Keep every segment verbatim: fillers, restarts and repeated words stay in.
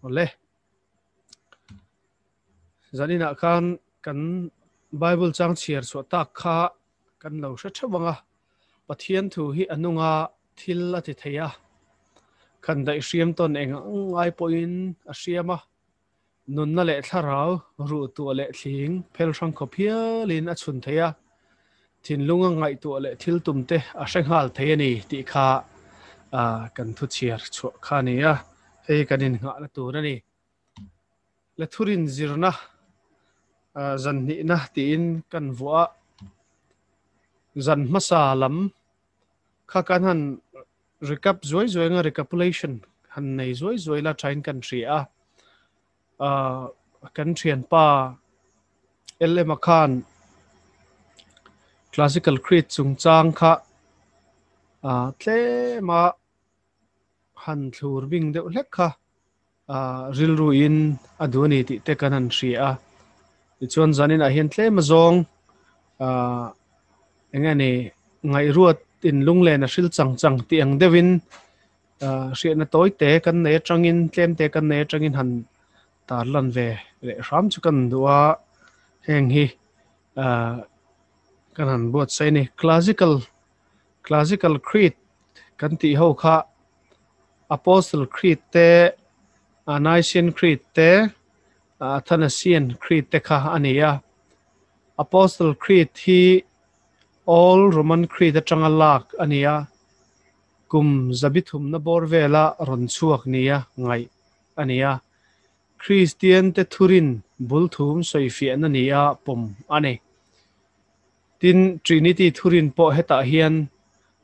Le, zanina khan kan Bible chang chhiar chhuah tak kha kan lo hre theuh ang a. Pathian thu hi a nunga thil a ti thei a. Khandaih hriam tawn eng ang ngai pawhin a hriam a. Nunna le thlarau, ruhtuah le thling, phelhrang khawp hialin a chhun thei a. Thinlunga ngaihtuah le thil tumte a hre nghal thei a ni tih kha, a, kan thu chhiar chhuah kha a ni a. Hei kan innghahna tur a ni. Le thurin zirna, a, zan hnihna tiin kan vuah a. Zan hmasa lam kha kan han recap zuai zuai nga, recapitulation han nei zuai zuai la ṭhain kan hria a. A, kan ṭhianpa L M a khan Classical Creed chungchang kha, a, tlema han thlur bing deuh hlek kha, a, rilruin a duh a ni tih te kan han hria a. Tichuan zanina hian tlema zawng, a, eng a ni, ngaihruatin lunglen a hril chang chang tih ang deuhin, a, hriatna tawi te kan nei aṭangin, tlem te kan nei aṭangin han tarlan ve leh hram chu kan duh a. Heng hi, a, kan han buatsaih a ni. Classical, Classical Creed kan tih ho kha Apostle Creed te, a, Nicene Creed te, a, Athanasian Creed te kha a ni a. Apostle Creed hi Old Roman Creed aṭanga lak a ni a. Kum zabi thumna bawr vela rawn chhuak nia ngaih a ni a. Kristian te thurin bul thum sawifiahna nia pawm a ni. Tin, Trinity thurin pawh hetah hian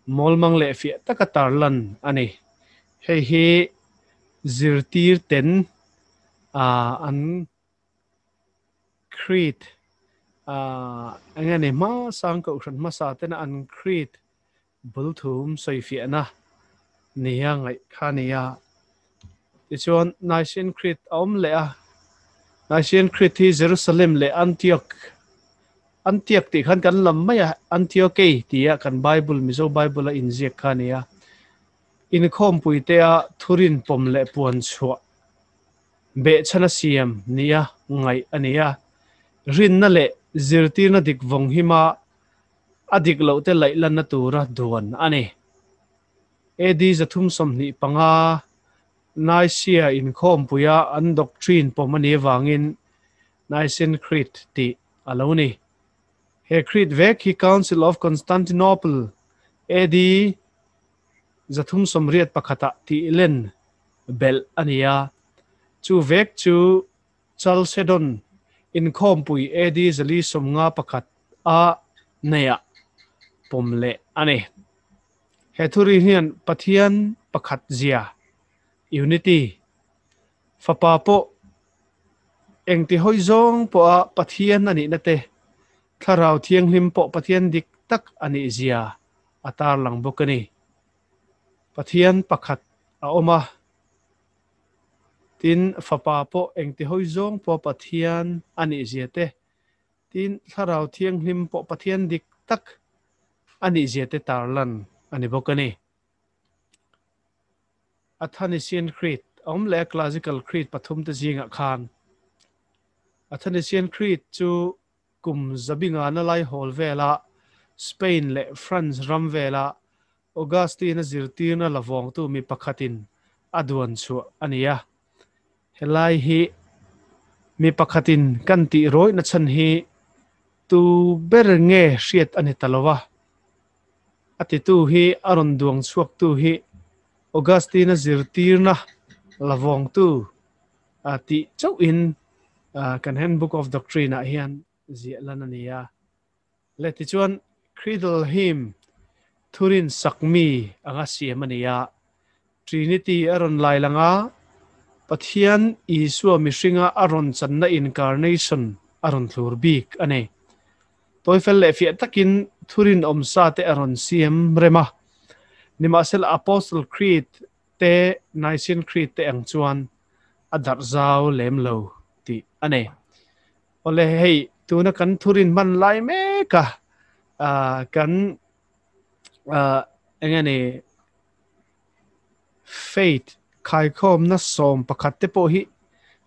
mawlmang leh fiah taka tarlan a ni. Hei hi zirtir ten, a, an Creed, a, eng a ni, hma sang kohhran hmasa tena an Creed bul thum sawifiahna nia ngaih kha a ni a. Tichuan Nicene Creed a awm leh a. Nicene Creed hi Jerusalem leh Antioch, Antioch tih khan kan lam mai a, Antioch tia kan Bible, Mizo Bible a inziak kha a ni a. Inkhawmpui te a thurin pawm leh puan chhuah, behchhana siam nia ngaih a ni a. Rinna leh zirtirna dik vawng hima a dik loh te laihlanna tura duan a ni. A D zathum sawmhnih panga Nicaea inkhawmpuia an doctrine pawm a ni avangin Nicene Creed tih a lo ni. He Creed vek hi Council of Constantinople A D zathum sawmriat pakhata tih len belh a ni a. Chu vek chu Chalcedon inkhawmpui A D zali sawmnga pakhat a neia pawm leh a ni. He thurin hian Pathian pakhat zia, unity, Fapa pawh engti hawi zawng pawha Pathian a nihna te, Thlarau Thianghlim pawh Pathian dik tak a nih zia a tarlang bawk a ni. Pathian pakhat a awm a, tin, Fapa pawh engti hawi zawng pawha Pathian a nih zia te, tin, Thlarau Thianghlim pawh Pathian dik tak a nih zia te tarlan a ni bawk a ni. Athanasian Creed a awm leh a, Classical Creed pathum te zingah khan Athanasian Creed chu kum zabi ngana lai hawl vela Spain leh France ram vela Augustine-a zirtirna lavawngtu mi pakhatin a duan chhuah a ni a. Helai hi mi pakhatin kan tih rawina chhan hi tu ber nge hriat a ni ta lo va. A titu hi a rawn duang chhuaktu hi Augustine-a zirtirna lavawngtu, a, tih chauhin, a, kan Handbook of Doctrine-ah hian ziah lan a ni a. Le tichuan, Creedal Hymn, thurin sak mi anga siam a ni a. Trinity a rawn lailang a, Pathian Isua mihringa a rawn channa incarnation a rawn thlur bik a ni. Tawifel leh fiah takin thurin awm sa te a rawn siam rem a. Nimahsela Apostle Creed te, Nicene Creed te ang chuan a darh zau lem lo tih a ni. Awle, hei, tuna kan thurin hman lai mek a, a, kan, a, eng a ni, faith, khaikhawmna sawm pakhat te pawh hi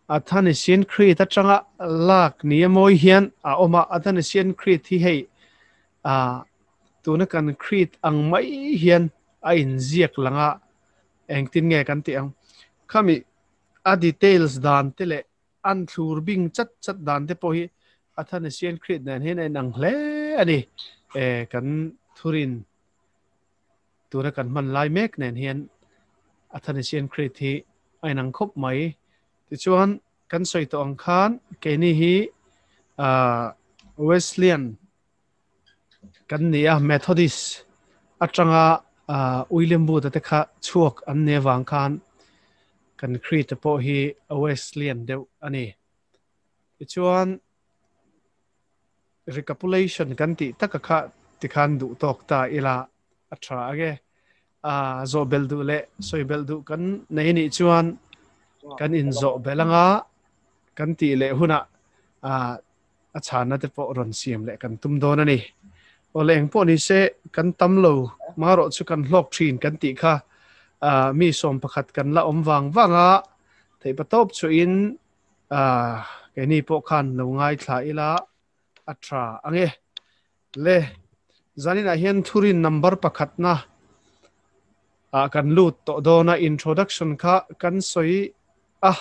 Athanasian Creed atanga lak ni a mawi hian a awm a, Athanasian Creed hi hei, a, tuna kan Creed ang mai hian a inziak lang a, engtin nge kan tih ang. Khami a details dan te leh an thlur bing chat chat dan te pawh hi Athanasian Creed nen hian a inang hle a ni. E, kan thurin tuna kan hman lai mek nen hian Athanasian Creed hi a inang khawp mai. Tichuan kan sawi tawh ang khan keini hi, a, Wesleyan kan ni a, Methodist atanga, a, William Booth te kha chhuak an ni avang khan kan Creed te pawh hi a Wesleyan deuh a ni. Tichuan recapitulation kan tih taka kha tikhan duh tawk ta ila a ṭha ange. A, zawh belh duh leh sawi belh duh kan nei nih chuan kan inzawh belh anga kan tih leh hunah, a, a chhanna te pawh rawn siam leh kan tum dawn a ni. Awle, eng pawh ni se kan tam lo, marawh chu kan hlawk ṭhin kan tih kha, a, mi sawm pakhat kan la awm vang vang a, theih patawp chuin, a, keini pawh khan lo ngaithla ila a ṭha ange. Le, zaninah hian thurin number pakhatna, a, kan lut tawh dawn a, introduction kha kan sawi a,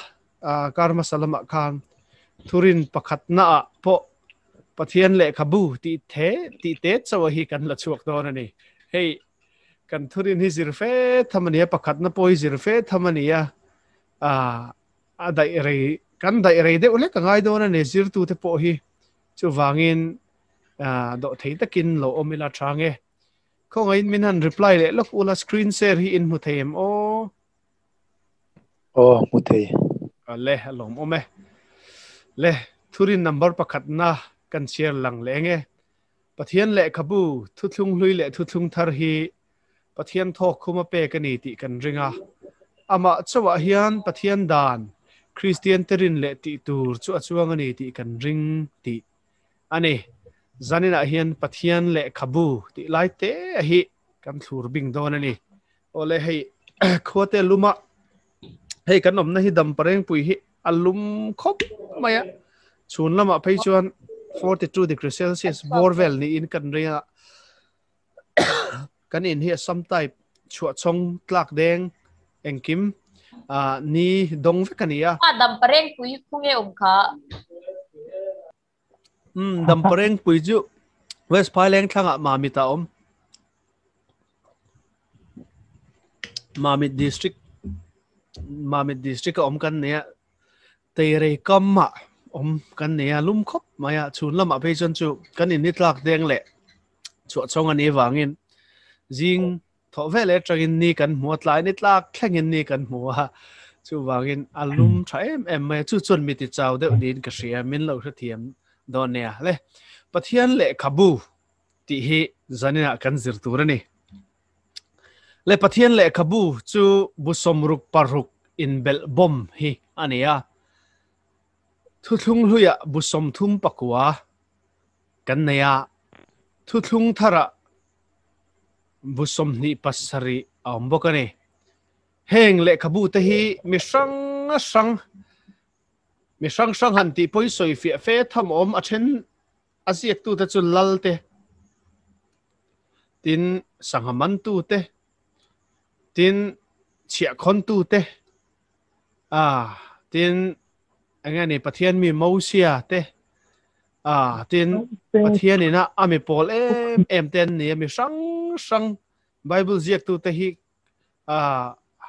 a, kar hmasa lamah khan thurin pakhatna ah pawh Pathian lehkhabu tih the, tih te chauh hi kan la chhuak dawn a ni. Hei, kan thurin hi zir fe tham a ni a, pakhatna pawh hi zir fe tham a ni a, a, a daih rei, kan daih rei deuh hlek a ngai dawn a ni, zirtute pawh hi. Chuvangin, a, dawhthei takin lo awm ila ṭha nge. Khawngaihin min han reply leh lawk ula, screen share hi in hmu thei em aw? Aw, hmu thei. A le, a lawmawm e. Le, thurin number pakhatna kan share lang leh nge. Pathian lehkhabu, thuthlung hlui leh thuthlung thar hi Pathian thawk khuma pek a ni tih kan ring a. Amah chauhah hian Pathian dan, Kristian te rin leh tih tur chu a chuang a ni tih kan ring tih a ni. Zaninah hian Pathian lehkhabu tih lai te a hi kan thlur bing dawn a ni. Awle, hei, khuate luma, hei, kan awmna hi Damparengpui hi a lum khawp mai a. Chhun lamah phei chuan forty two degree Celsius bawr vel niin kan ring a. Kan in hi Assam type chhuah chhawng tlak deng engkim, a, ni dawng vek a ni a. A, Damparengpui khu nge awm kha? Hmm, Damparengpui chu West Phaileng thlangah Mamit a awm. Mamit district, Mamit district a awm kan nia. Teirei kamah awm kan nia, lum khawp mai a. Chhun lamah phei chuan chu kan in ni tlak deng leh chhuah chhawng a ni vangin zing thawh vel aṭangin ni kan hmu a, tlai ni tlak thlengin ni kan hmu a. Chuvangin a lum ṭha em em mai a, chu chuan mi ti chau deuh niin ka hria, min lo hrethiam dawn nia. Le, Pathian lehkhabu tih hi zaninah kan zir tur a ni. Le, Pathian lehkhabu chu bu sawmruk paruk inbelh bawm hi a ni a. Thuthlung hluiah bu sawmthum pakua kan nei a, thuthlung tharah bu sawmhnih pasarih a awm bawk a ni. Heng lehkhabu te hi mi hrang hrang, mi hrang hrang han tih pawh hi sawi fiah fe tham a awm, a ṭhen a ziaktute chu lal te, tin sangha mantu te, tin chhiahkhawntu te, a, tin eng nge ni, Pathian mi Mosia te, a, tin Pathian ina a mi pawl em em te an ni a, mi hrang hrang Bible ziaktute hi, a,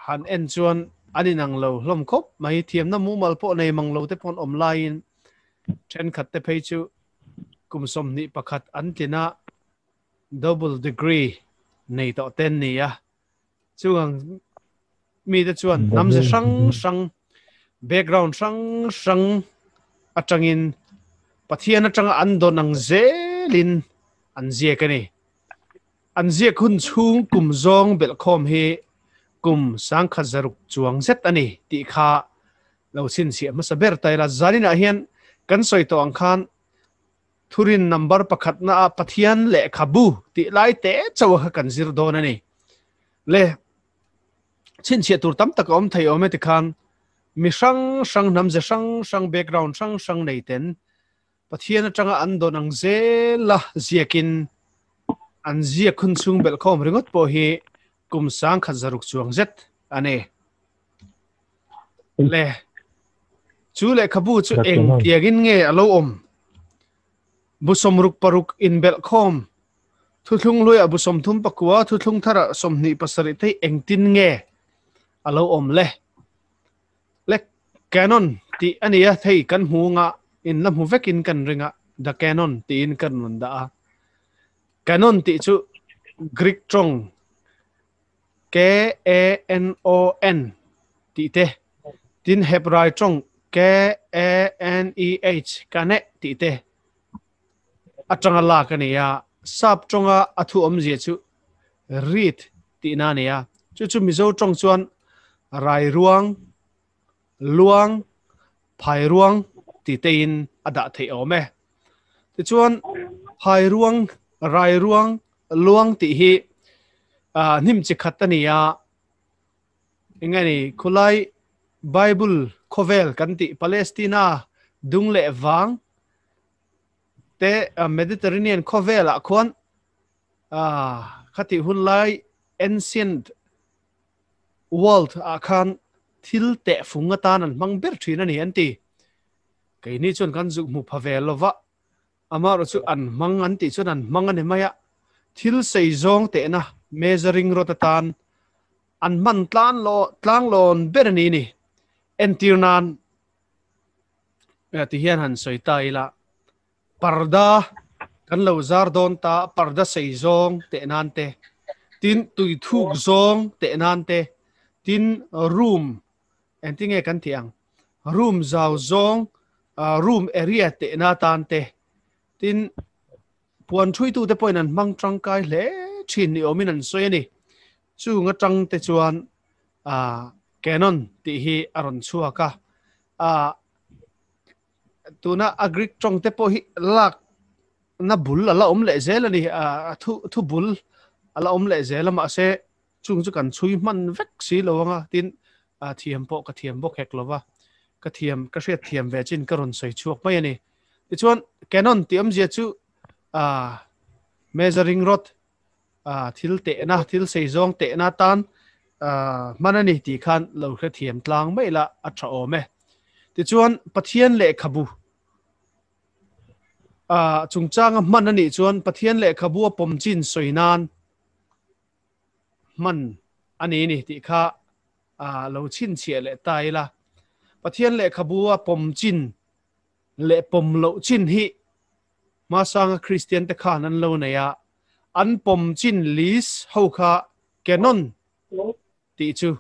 han en chuan an inang lo hlawm khawp mai, thiamna mumal pawh nei mang lo te pawn awm laiin, ṭhenkhat te phei chu kum sawmhnih pakhat an tlin a, double degree nei tawh te an ni a. Chuang mite chuan hnam ze hrang hrang, background hrang hrang aṭangin Pathian aṭanga an dawn ang zelin an ziak a ni. An ziak hun chhung kum zawng belh khawm hi kum sangkhat zaruk chuang zet a ni tih kha lo chhinchhiah hmasa ber ta ila. Zaninah hian kan sawi tawh ang khan, thurin number pakhatna a Pathian lehkhabu tih lai te chauh kha kan zir dawn a ni. Le, chhinchhiah tur tam tak a awm thei awm e ti khan, mi hrang hrang, hnam ze hrang hrang, background hrang hrang nei ten Pathian atanga an dawn ang zela ziakin an ziak hun sung belkhawm ringawt pawh hi kum sangkhat zaruk chuang zet a nih. Le, chu lehkhabu chu eng tiangin nge a lo awm? Bu sawmruk paruk inbelkhawm, Thuthlung Hluia bu sawmthum pakua, Thuthlung Thara sawmhnih pasarih te hi engtin nge a lo awm le? Le, canon tih a nia, thei kan hmu nga, in la hmu vekin kan ring a, the canon tiin kan rawn dah a. Canon tih chu Greek ṭawng K A N O N tih te, tin Hebrai ṭawng K A N E H, kaneh tih te, atanga lak a nia. Sap ṭawnga a thu awmzia chu rit tihna a nia. Chu chu Mizo ṭawng chuan rairuang, luang, phairuang tih tein a dah theih awm e. Tichuan phairuang, rairuang, luang tih hi, a, hnim chi khat a nia. Eng nge ni, khulai Bible khawvel kan tih, Palestina dung leh vang te, a, Mediterranean khawvelah khuan, a, khati hun lai ancient world ah khan thil teh fung atan an hmang ber ṭhin a ni an ti. Keini chuan kan zuk hmu pha ve lo va. Amaherawhchu an hmang an tih chuan an hmang a ni mai a. Thil sei zawng tehna, measuring rod atan an hman tlang lo, tlang lawn ber a ni ni. Entir nan, eh, ti hian han sawi ta ila. Parda kan lo zar dawn ta, parda sei zawng teh nan te, tin tui thuk zawng teh nan te, tin room, engtin nge kan tih ang, room zau zawng, a, room area tehna atan te, tin puan ṭhuoitu te pawhin an hmang ṭangkai hle ṭhin ni awmin an sawi a ni. Chunga ṭang te chuan, a, canon tih hi a rawn chhuak a. A, tuna a Greek ṭawng te pawh hi lakna bul a la awm leh zel a ni, a, a thu, thu bul a la awm leh zel a, mahse, chung chu kan chhui hman vek si lo anga, tin, a, thiam pawh ka thiam bawk hek lo va, ka thiam, ka hriat thiam ve chin ka rawn sawi chhuak mai a ni. Tichuan, canon tih awmzia chu, a, measuring rod, a, thil tehna, thil sei zawng tehna tan, a, hman a ni tih khan lo hre thiam tlang mai la, a ṭha awm e. Tichuan, Pathian lehkhabu, a, chungchanga hman a nih chuan Pathian lehkhabu a pawm chin sawi nan hman a ni ni tih kha, a, lo chhinchhiah leh ta ila. Pathian lehkhabu a pawm chin leh pawm loh chin hi hmasanga Kristian te khan an lo nei a, an pawm chin list ho kha canon tih chu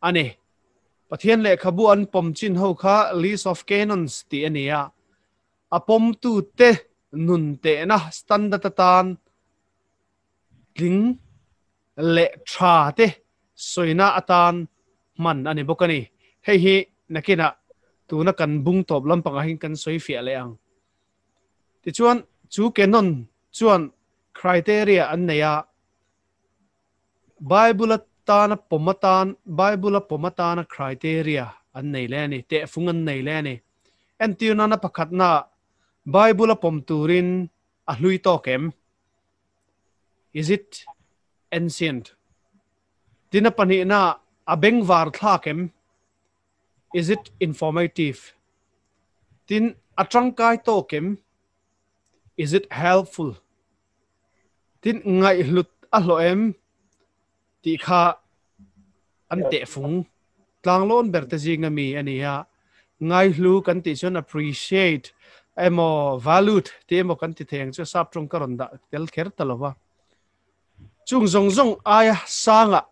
a ni. Pathian lehkhabu an pawm chin ho kha list of canons tih a ni a. A pawmtu te nun tehna standard atan tling leh ṭha te sawina atan hman a ni bawk a ni. Hei hi nakina tuna kan bung tawp lampangah hian kan sawi fiah leh ang. Tichuan, chu canon chuan criteria an nei a, Bible atana pawm atan, Bible a pawm atana criteria an nei le a ni, tehfung an nei le a ni. Entir nana pakhatna, Bible a pawm turin a hlui tawk em? Is it ancient? Tin a pahnihna, a bengvar thlak em? Is it informative? Tin a ṭangkai tawk em? Is it helpful? Tin ngaihhlut a hlawh em? Tih kha an tehfung tlang lawn ber te zinga mi a ni a. Ngaihlu kan tih chuan appreciate emaw, valued tih emaw kan ti thei ang chu, sap ṭawng ka rawn dah tel kher ta lo va. Chung zawng zawng aia sanga,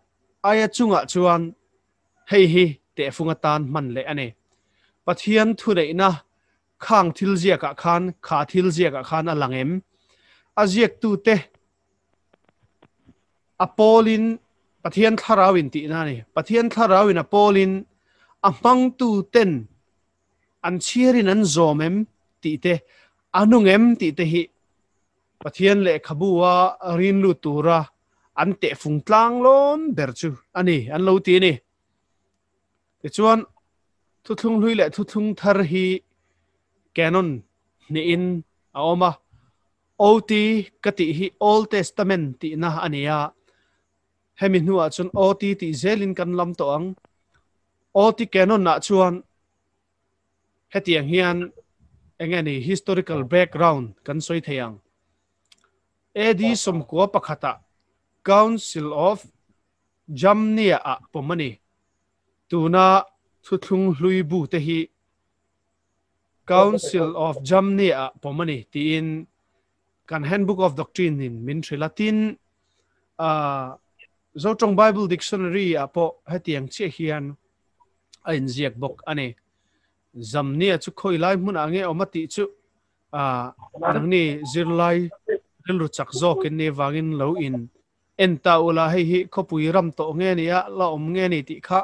aia chunga chuan hei hi tehfung atan hman leh a ni. Pathian thuneihna khang thil ziakah khan, kha thil ziakah khan a lang em? A ziaktute a pawlin, Pathian thlarauin tihna a ni, Pathian thlarauin a pawlin a hmangtuten an chhiarin an zawm em tih te, a nung em tih te hi Pathian lehkhabua rin lut tura an tehfung tlang lawn ber chu a ni, an lo ti a ni. Tichuan, Thuthlung Hlui le Thuthlung Thar hi canon niin a awm a. O T ka tih hi Old Testament tina a ni a. Hemi hnuah chun O T tih zelin kan lam tawh ang. O T canon-ah chuan hetiang hian eng nge ni historical background kan sawi thei ang. A D sawmkua pakhata Council of Jamnia-ah pawm a ni. Tuna Thuthlung Hlui bu te hi Council of Jamnia-ah pawm a ni tiin kan Handbook of Doctrine-in min hrilh a, tin, ah, Zotawng Bible Dictionary-ah pawh hetiang chiah hian a inziak bawk a ni. Jamnia chu khawi lai hmunah nge awm a tih chu, ah, nangni zirlai rilru chak zawkin ni vangin lo in en ta ula, hei hi khawpui ram tawh nge ni a la awm nge ni tih kha,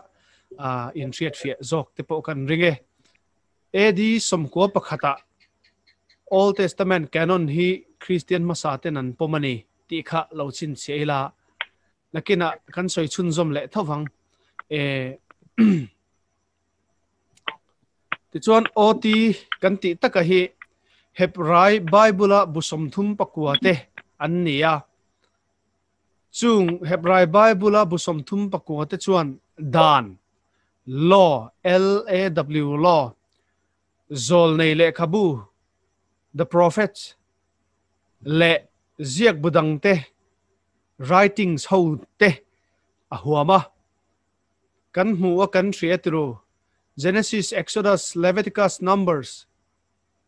ah, inhriat fiah zawk te pawh kan ring e. A D sawmkua pakhata Old Testament canon hi Kristian hmasa ten an pawm a ni tih kha lo chhinchhiah ila. Nakina kan sawi chhunzawm leh tho vang. E, tichuan O T kan tih taka hi Hebrai Bible-a bu sawmthum pakua te an ni a. Chung Hebrai Bible-a bu sawmthum pakua te chuan dan, law, L A W, law, zawlnei lehkhabu, the prophets, leh ziak bu dang te, writings ho te a huam a. Kan hmu a, kan hria tih ru. Genesis, Exodus, Leviticus, Numbers,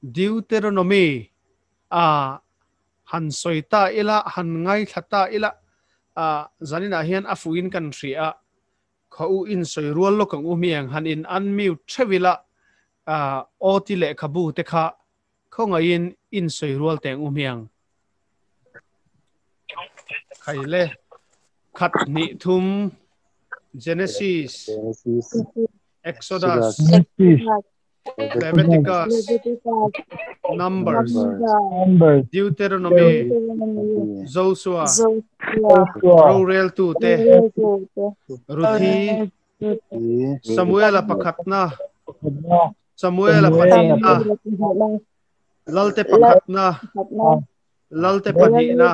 Deuteronomy, a, han sawi ta ila, han ngaithla ta ila, a, zaninah hian a fuin kan hria a. Kha u insawi rual lawk ang u hmiang, han in unmute theuh ila, a, O T lehkhabu te kha khawngaihin insawi rual teng u hmiang. Khai le, khat, hnih, thum, Genesis, Genesis, Exodus, Exodus, Leviticus, Leviticus, Numbers, Numbers, Deuteronomy, Deuteronomy, Joshua, Joshua, Roreltute, Roreltute, Ruthi, Ruthi, Samuela pakhatna, Samuela pahnihna, Lalte pakhatna, Lalte pahnihna,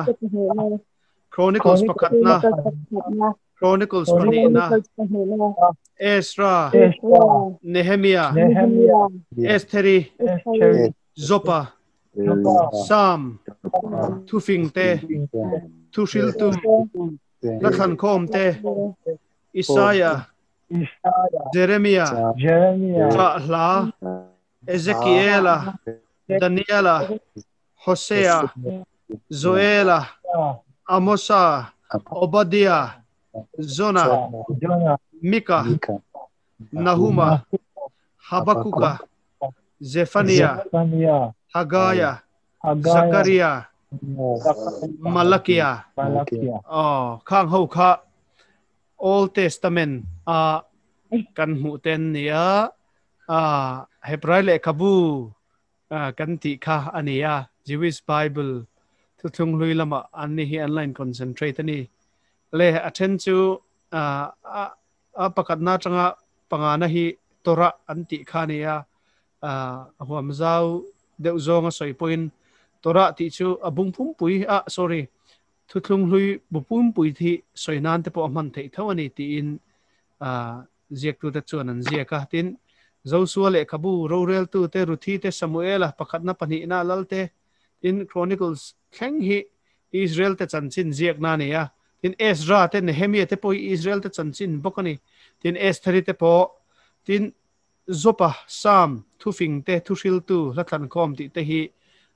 Chronicles pakhatna, Chronicles pahnihna, Ezra, Nehemia, Estheri, Jopa, Sam, Thufingte, Thuhriltu, Hla Thlankhawmte, Isaia, Jeremia, Ṭahhla, Ezekiela, Daniela, Hosea, Joela, Amosa, Obadia, Jona, Mika, Nahuma, Habakuka, Zefania, Hagaia, Zakaria, Malakia. Aw, khang ho kha Old Testament-a kan hmuh te an ni a, a, Hebrai lehkhabu, a, kan tih kha a ni a, Jewish Bible, Thuthlung Hlui lama anni hi an la inconcentrate a ni. Le, a ṭhen chu, a, a, a pakhatna aṭanga pangana hi Torah an tih kha a ni a, a, a huam zau deuh zawnga sawi pawhin Torah tih chu a bung pumpui, a, sorry, Thuthlung Hlui bu pumpui hi sawi nan te pawh a hman theih tho a ni tiin, a, ziaktute chuan an ziak a. Tin, Joshua lehkhabu, Roreltute, Ruthite, Samuela pakhatna pahnihna, Lalte, tin, Chronicles thleng hi Israel te chanchin ziakna a ni a. Tin, Ezra te, Nehemia te pawh hi Israel te chanchin bawk a ni. Tin, Estheri te pawh, tin, Jopa, Sam, Thufingte, Thuhriltu, Hla Thlankhawm tih te hi,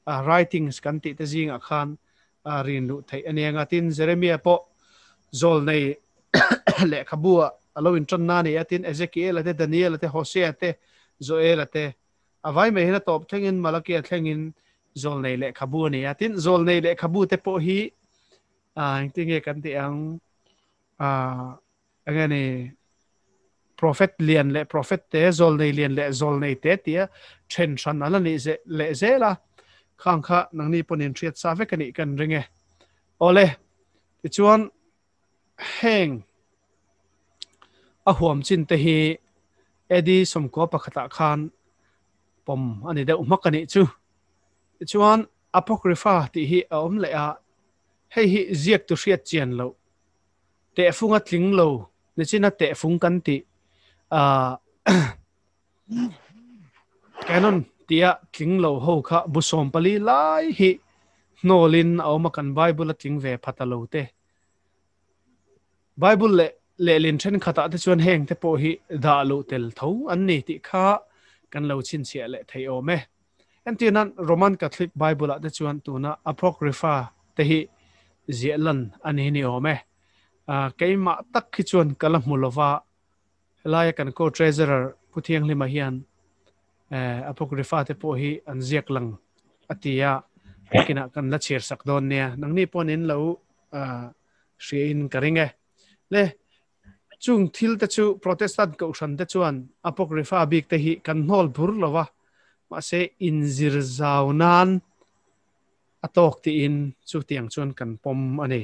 a, writings kan tih te zingah khan, a, rin luh theih a ni ang a. Tin, Jeremia pawh zawlnei lehkhabuah a lo inṭanna a ni a. Tin, Ezekiela te, Daniela te, Hosea te, Joela te, a vai mai hin a tawp thlengin Malakia thlengin zawlnei lehkhabu a ni a. Tin, zawlnei lehkhabu te pawh hi, a, engtin nge kan tih ang, a, eng nge ni, prophet lian leh prophet te, zawlnei lian leh zawlnei te tia ṭhen hran a la nih ze-, leh zel a. Khang kha nangni pawhin hriat sa vek a nih kan ring e. Awle, tichuan heng a huam chin te hi A D sawmkua pakhatah khan pawm a ni deuh hmak a nih chu. Chuan Apocrypha tih hi a awm leh a, hei hi ziaktu hriat chian lo, tehfunga tling lo, nichina tehfung kan tih, a, canon tia tling lo ho kha bu sawmpali lai hi hnawlin a awm a, kan Bible a tling ve pha ta lo te. Bible leh, leh lien ṭhenkhatah te chuan heng te pawh hi dah lo tel tho an ni tih kha kan lo chhinchhiah leh thei awm e. Entirnan Roman Catholic Bible-ah te chuan tuna Apocrypha te hi ziah lan a ni ni awm e. A, keimah tak hi chuan ka la hmu lo va, helaia kan co-treasurer Pu Thianghlima hian, eh, Apocrypha te pawh hi an ziak lang a ti a, nakinah kan la chhiar sak dawn nia. Nangni pawhin in lo, ah, hriain ka ring e. Le, chung thil te chu Protestant kohhran te chuan Apocrypha bik te hi kan hnawl bur lo va. Mahse, inzir zau nan a tawk tiin chutiang chuan kan pawm a ni.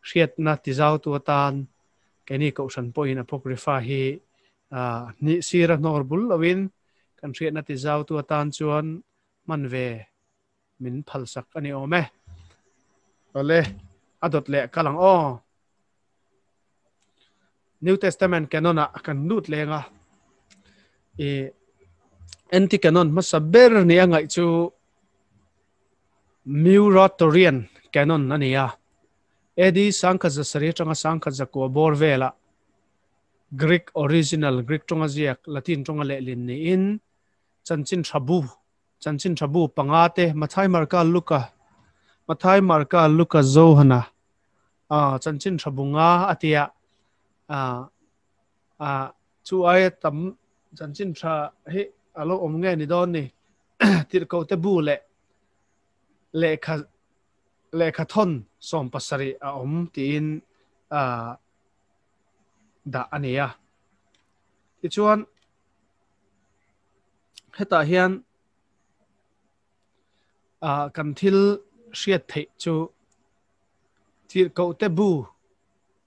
Hriatna tizautu atan, keini kohhran pawhin Apocrypha hi, ah, hnih sira hnawl bur loin kan hriatna tizautu atan chuan hman ve min phalsak a ni awm e. Awle, a dawt leh kal ang aw. New Testament canon-ah kan lut leng a. I, anti-canon hmasa ber nia ngaih chu Muratorian canon a ni a. A D sangkhat zasari aṭanga sangkhat zakua bawr vela Greek original, Greek ṭawnga ziak, Latin ṭawnga leh lien niin chanchin ṭha bu, chanchin ṭha bu panga te, Mathai, Marka, Luka, Mathai, Marka, Luka, Johana, a, chanchin ṭha bu nga a tia, a, a, chu aia tam chanchin ṭha hi a lo awm nge ni dawn ni. Tirhkohte bu leh lehkha, lehkhathawn sawm pasarih a awm tiin, a, dah a ni a. Tichuan, hetah hian, a, kan thil hriat theih chu tirhkohte bu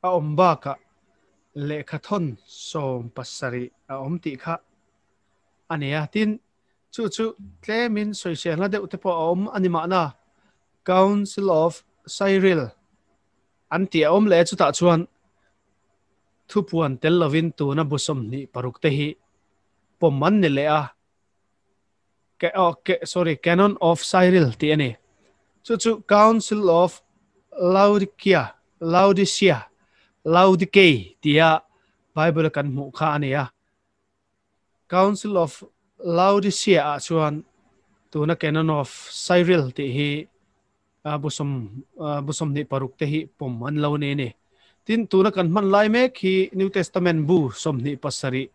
a awm bakah lehkhathawn sawm pasarih a awm tih kha a ni a. Tin, chu chu tlemin sawiselna deuh te pawh a awm a ni mahna, Council of Cyril an tih a awm leh chutah chuan thupuan tel lovin tuna bu sawmhnih paruk te hi pawm an ni leh a. Ca-, oh, ca-, sorry, Canon of Cyril tih a ni. Chu chu Council of Laodicea, Laodicea, Laodicea tia Bible kan hmuh kha a ni a. Council of Laodicea-ah chuan tuna Canon of Cyril tih hi, a, bu sawm, a, bu sawmhnih paruk te hi pawm an lo ni a ni. Tin, tuna kan hman lai mek hi New Testament bu sawmhnih pasarih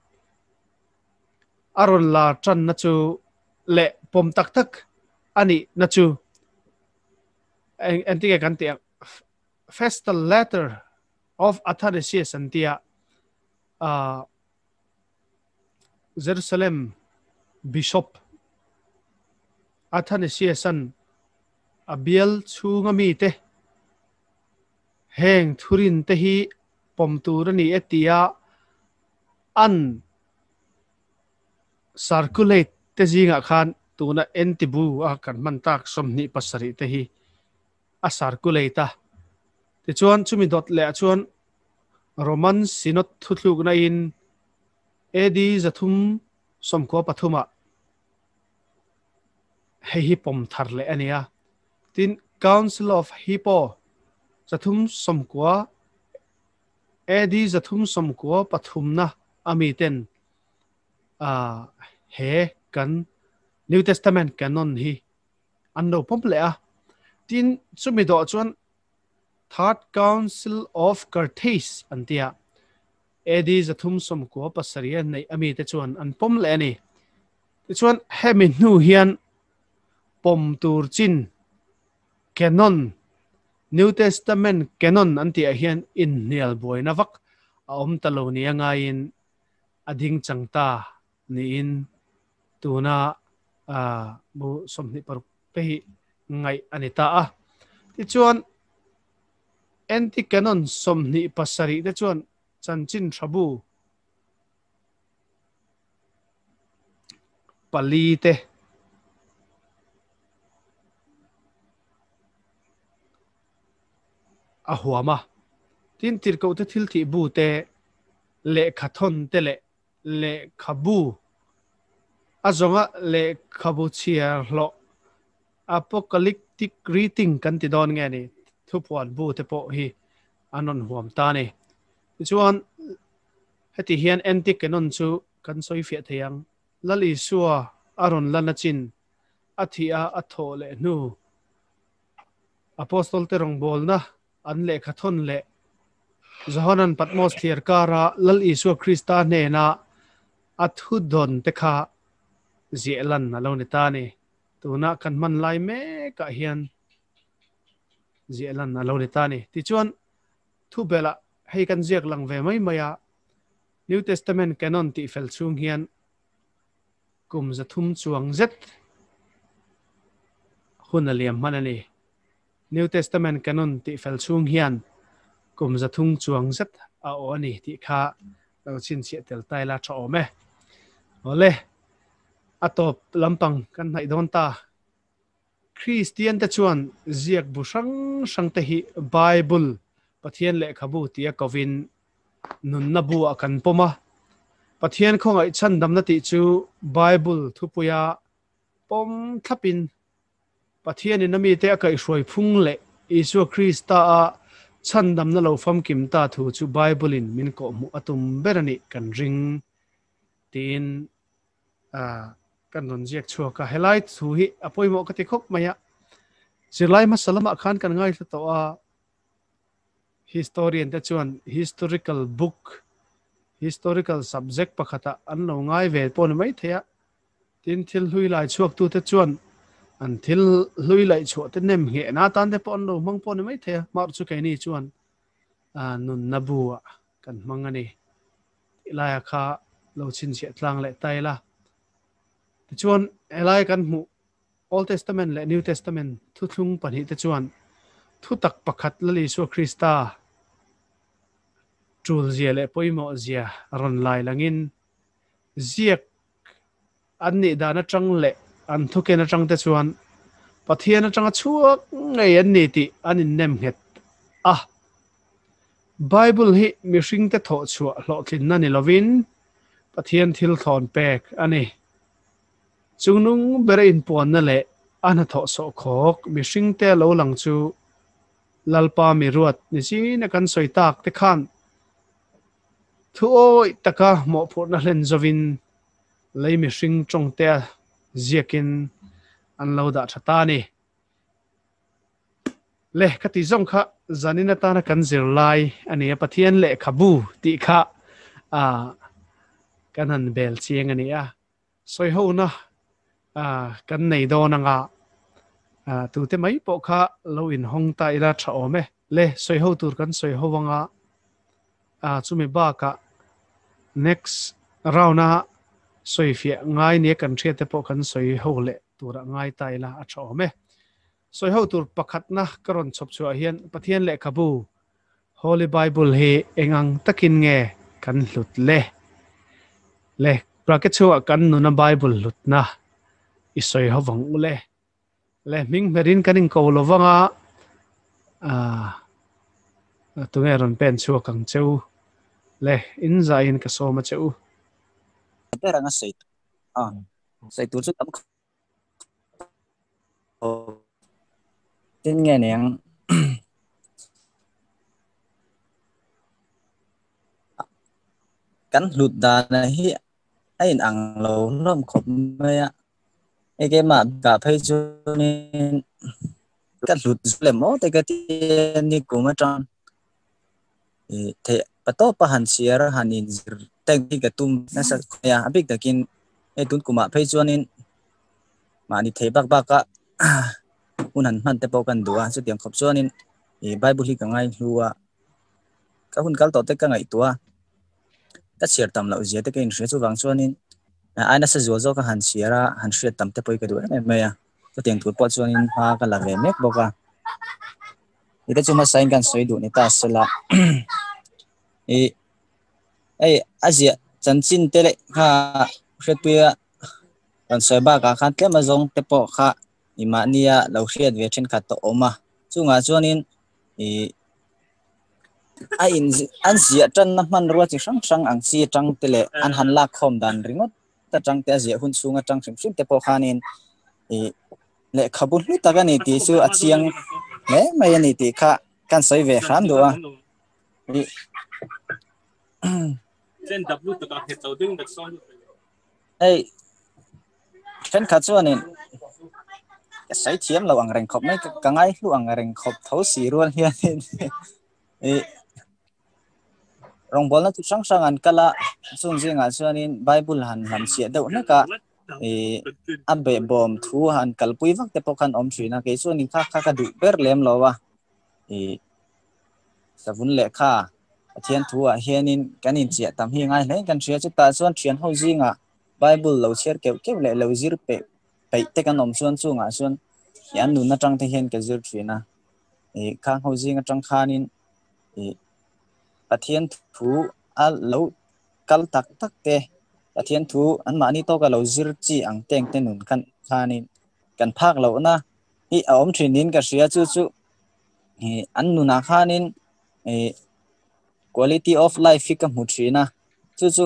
a rawn lar ṭanna chu leh pawm tak tak a nihna chu, en, entirna kan tih ang, Festal Letter of Athanasius an tia, a, Jerusalem Bishop Athanasius-an a bial chhunga mite heng thurin te hi pawm tur a ni e tia an circulate te zingah khan tuna anti bu a kan hman tak sawmhnih pasarih te hi a circulate a. Tichuan, chumi dawt leh chuan Roman Synod thutlukna in A D zathum sawmkua pathumah hei hi pawm thar leh a ni a. Tin, Council of Hippo zathum sawmkua, A D zathum sawmkua pathumna a mi ten, a, he kan New Testament canon hi an lo pawm leh a. Tin, chumi dawt chuan Third Council of Carthage an tia, A D zathum sawmkua pasarih a neih a mi te chuan an pawm leh a ni. Tichuan, hemi hnu hian pawm tur chin canon, New Testament canon an tihah hian inhnial buaina vak a awm ta lo nia ngaiin a ding chang ta niin tuna, a, bu sawmhnih paruk te hi ngaih a ni ta a. Tichuan, anti-canon sawmhnih pasarih te chuan chanchin ṭha bu pali te a huom a. Tin, tirko te, thil tih bu te, lehkhathawn te le lehkhabu, a zawnga lehkhabu chhiar hlawh, apocalyptic reading kan ti dawn nge ni, thupuan bu te pawh hi an rawn huom ta ni. Tichuan, heti hian Anti Canon chu kan sawi fiah thei ang. Lal Isua a rawn lan a chin, a thih a, a thawh leh hnu, Apostol te rawngbawlna an lehkhathawn leh Johanan Patmos thliar kara Lal Isua Krista hnena a thu dawn te kha ziah lan a lo ni ta ni. Tuna kan hman lai mekah hian ziah lan a lo ni ta ni. Tichuan, thu belah hei kan ziak lang ve mai mai a, New Testament canon tih fel chhung hian kum za thum chuang zet hun a liam hman a ni. New Testament canon tih fel chhung hian kum za thum chuang zet a awh a ni tih kha lo chhinchhiah tel ta ila ṭha awm e. Awle, a tawp lampang kan hnaih dawn ta. Kristian te chuan ziak bu hrang hrang te hi Bible, Pathian lehkhabu tia kovin nunna buah kan pawm a. Pathian khawngaih chhandamna tih chu Bible thupuia pawm thlapin Pathianin a mite a kaihhruai phung leh Isua Krista a chhandamna lo famkim ta thu chu Bible-in min kawhhmuh a tum ber a nih kan ring, tiin, a, kan rawn ziak chhuak a. Helai thu hi a pawimawh ka ti khawp mai a. Zirlai hmasa lamah khan kan ngaithla tawh a, historian te chuan historical book, historical subject pakhatah an lo ngai ve pawh ni mai thei a. Tin, thil hlui lai chhuaktu te chuan an thil hlui laih chhuah te nem nghehna atan te pawh an lo hmang pawh ni mai thei a. Mahse chu keini chuan, a, nunna buah kan hmang a ni tih laia kha lo chhinchhiah tlang leh ta ila. Tichuan, helai kan hmuh Old Testament leh New Testament thuthlung pahnih te chuan thutak pakhat Lal Isua Krista tul zia leh pawimawh zia rawn lai langin ziak an nih dan aṭang leh an thuken aṭang te chuan Pathian aṭanga chhuak ngei an ni tih an innem nghet a. Bible hi mihringte thawh chhuah hlawhtlinna ni lovin Pathian thil thlawn pek a ni. Chungnung bera inpuanna leh a hnathawh sawh khawk mihringte lo lang chu Lalpa mi ruat nizina kan sawi tak te khan thu awih taka mawhphurhna hlen zovin lei mihring ṭawngte ziakin an lo dah ṭha ta ni. Le, ka ti zawng kha zanin atana kan zirlai a ni a, Pathian lehkhabu tih kha, a, kan han bel chiang a ni a. Sawihona, a, kan nei dawn anga, a, tute mai pawh kha lo inhawng ta ila ṭha awm e. Le, sawiho tur kan sawiho anga, a, chumi bakah next round-a sawifiah ngai nia kan hriat te pawh kan sawiho leh tura ngai ta ila a ṭha awm e. Sawiho tur pakhatna ka rawn chhawp chhuah hian Pathian lehkhabu Holy Bible hi eng ang takin nge kan hlut le? Le, bracket chhungah kan nuna Bible hlutna i sawiho vang u le. Le, hming hmerin kan inko lo vang a, a, tunge rawn pen chhuak ang che u. Le, in zain ka sawm a che u. Te rang a sawi, a, sawi tur chu tam kha. Tin nge nia, kan hlut dan hi a inang lo hlawm khawp mai a. Ei, keima ka phei chuanin ka hlut zu lem maw te ka ti a, ni kum aṭang. I, thei, ka tawpa han chhiar, han inzir teng hi ka tum nasa khawp mai a, a bik takin, ei, tun kuma phei chuanin mahni thei bak bak a hun han hman te pawh kan duh a, chutiang khawp chuanin, i, Bible hi ka ngaihlu a, ka hun kal tawh te ka ngaihtuah a, ka chhiar tam loh zia te ka inhria, chuvang chuanin, a, ai nasa zual zawk a han chhiar a, han hriat tam te pawh ka duh em em mai a. Chutiang tur pawh chuanin hma ka la ve mek bawk a. I te chu hmasain kan sawi duh ni ta sela. I, ei, a ziah chanchin te leh kha hriatpuia Rawn sawi bak a khan tlem a zawng te pawh kha, i mahnia lo hriat ve ṭhenkhat tawh a awm a. Chungah chuanin, i, a in, an ziah ṭanna hmanrua chi hrang hrang ang chi aṭang te leh an han lak khawm dan ringawt aṭang te, a ziah hun chhung aṭang hrim hrim te pawh khanin, i, lehkhabu hlu tak a ni tih chu a chiang hle mai a ni tih kha kan sawi ve hram duh a. I, Hei, ṭhenkhat chuanin ka sawi thiam lo ang reng khawp mai, ka, ka ngai hlu ang reng khawp tho si rual hian, i, rawngbawlna chi hrang hrang an kal a, chung zingah chuanin Bible han lam chhiah deuh hlek a, i, a beh bawm thu han kalpui vak te pawh khan awm ṭhin a, kei chuanin kha, kha ka duh ber lem lo a. I, savun leh kha Pathian thu ah hianin kan inchiah tam hi ngai hle kan hria. Chutah chuan ṭhian ho zingah Bible lo chhiar keuh keuh leh lo zir peih peih te kan awm chuan chungah chuan i an nun aṭang te hian ka zir ṭhin a. I, khang ho zing aṭang khanin, i, Pathian thu a lo kal tak tak te, Pathian thu anmahni tawka lo zir chi ang teng te nun kan khanin kan phak lohna hi a awm ṭhinin ka hria. Chu chu, i, an nunah khanin, i, quality of life hi ka hmu ṭhin a, chu chu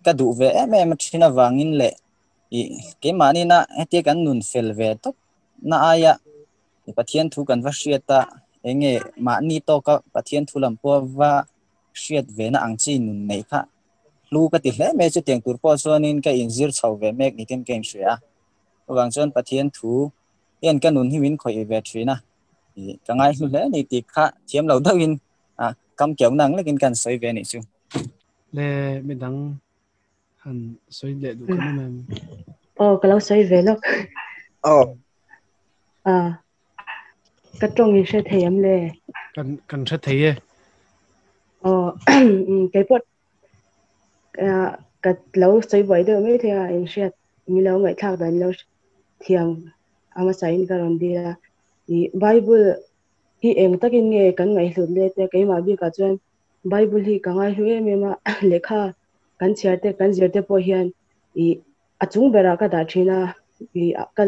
ka duh ve em em a ṭhin avangin leh, i, keimahni na hetia kan nun fel ve tawp na aia, i, Pathian thu kan va hriat a, enge mahni tawka Pathian thu lam pawh va hriat ve na ang chi nun nei kha hlu ka ti hle mai. Chutiang tur pawh chuanin ka inzir chho ve mek ni tin ka inhria a. Avang chuan Pathian thu hian ka nun hi min khawih ve ṭhin a. I, ka ngai hlu hle ni tih kha thiam lo deuhin, a, kam keu nang lekin kan sawi ve ni chu. Le midang han sawi leh duh kan awm em? Aw, ka lo sawi ve lawk. Aw. A, ka ṭawng in hre thei em le? Kan, kan hre thei e. Aw, mm, kei pawh, a, ka lo sawi buai deuh mai thei a, in hriat, min lo ngaihthlak dan lo thiam a hmasain ka rawn dil a. I, Bible hi eng takin nge kan ngaihlut le te, keimah bikah chuan Bible hi ka ngai hlu em em a, lehkha kan chhiar te, kan zir te pawh hian, i, a chung berah ka dah ṭhin a, i, a, ka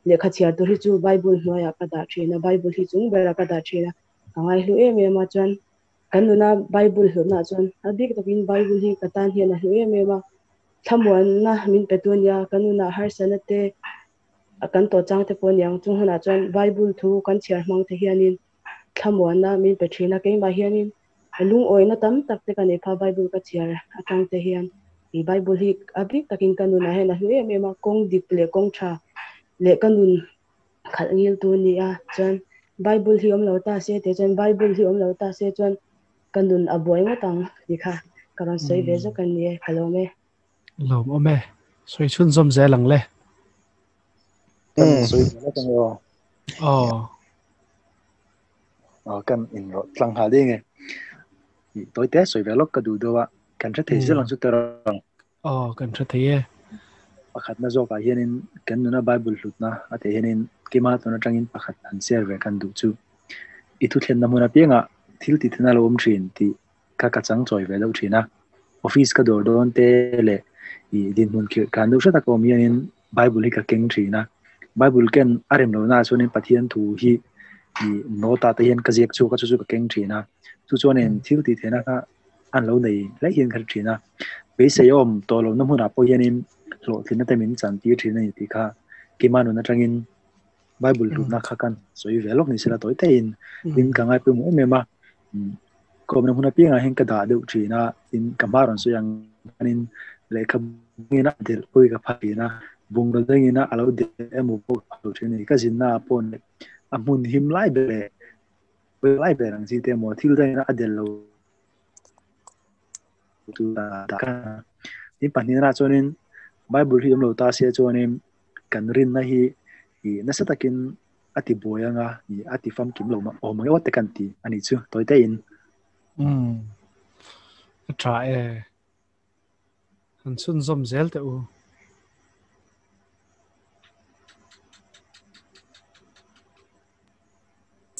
lehkha chhiar tur hi chu Bible hnuaiah ka dah ṭhin a, Bible hi chung berah ka dah ṭhin a, ka ngai hlu em em a. Chuan kan nuna Bible hlutnaah chuan a bik takin Bible hi ka tan hian a hlu em em a, thlamuanna min petu a nia, kan nuna harsatna te, a kan tawh chang te pawh a ni ang. Chung hunah chuan Bible thu kan chhiar hmang te hianin thlamuanna min pe ṭhin a, keimah hianin a lungawina tam tak te ka nei pha Bible ka chhiar aṭang te hian. I, Bible hi a bik takin ka nunah hian a hlu em em a, kawng dik leh kawng ṭha leh ka nun khalh ngiltu a ni a. Chuan Bible hi awm lo ta se tih chuan, Bible hi awm lo ta se chuan ka nun a buai ngawt ang tih kha ka rawn sawi ve zawk a ni e, ka lawm e. Lawm awm e. Sawi chhunzawm zel ang le. Kan sawi zel ang aw. Aw. Aw, kan inrawt tlang nghal ding e. I, tawite sawi ve lawk ka duh deuh a. Kan hre thei zel ang chu tiraw. Aw, kan hre thei e. Pakhatna zawkah hianin kan nuna Bible hlutna a tih hianin keima tawna aṭangin pakhat han share ve kan duh chu. I thu thlenna hmun apiangah thil tih theihna lo awm ṭhin tih kha ka chang chawi ve deuh ṭhin a. Office ka dawr dawn te leh i dinhmun khirh kan deuh hret a ka awm hianin Bible hi ka keng ṭhin a. Bible ken a rem lo na chuanin Pathian thu hi i nawta te hian ka ziak chhuak a, chu chu ka keng ṭhin a. Chu chuanin thil tih theihna kha an lo nei hlei hian ka hre ṭhin a. Beisei awm tawh lohna hmunah pawh hianin hlawhtlinna te min chantir ṭhin a ni tih kha keima nun aṭangin Bible hlutna kha kan sawi ve lawk ni sela tawitein, tin ka ngai pawimawh em em a. Ka awmna hmun apiangah hian ka dah deuh ṭhin a, tin ka hma rawn sawi ang khanin lehkhabu dangin a delh pawh ka pha ṭhin a, bungraw dangin a lo delh emaw pawh ka pha lo ṭhin a ni. Ka zinna a pawh a hmun him lai ber leh, lai ber ang chi te emaw thil dangin a delh lo. Tin pahnina chuanin Bible hi awm lo ta se chuanin kan rinna hi i nasa takin a ti buai anga, i a ti famkim lo awm ang e aw te kan ti a ni chu tawitein. A ṭha e. Han chhunzawm zel teh u.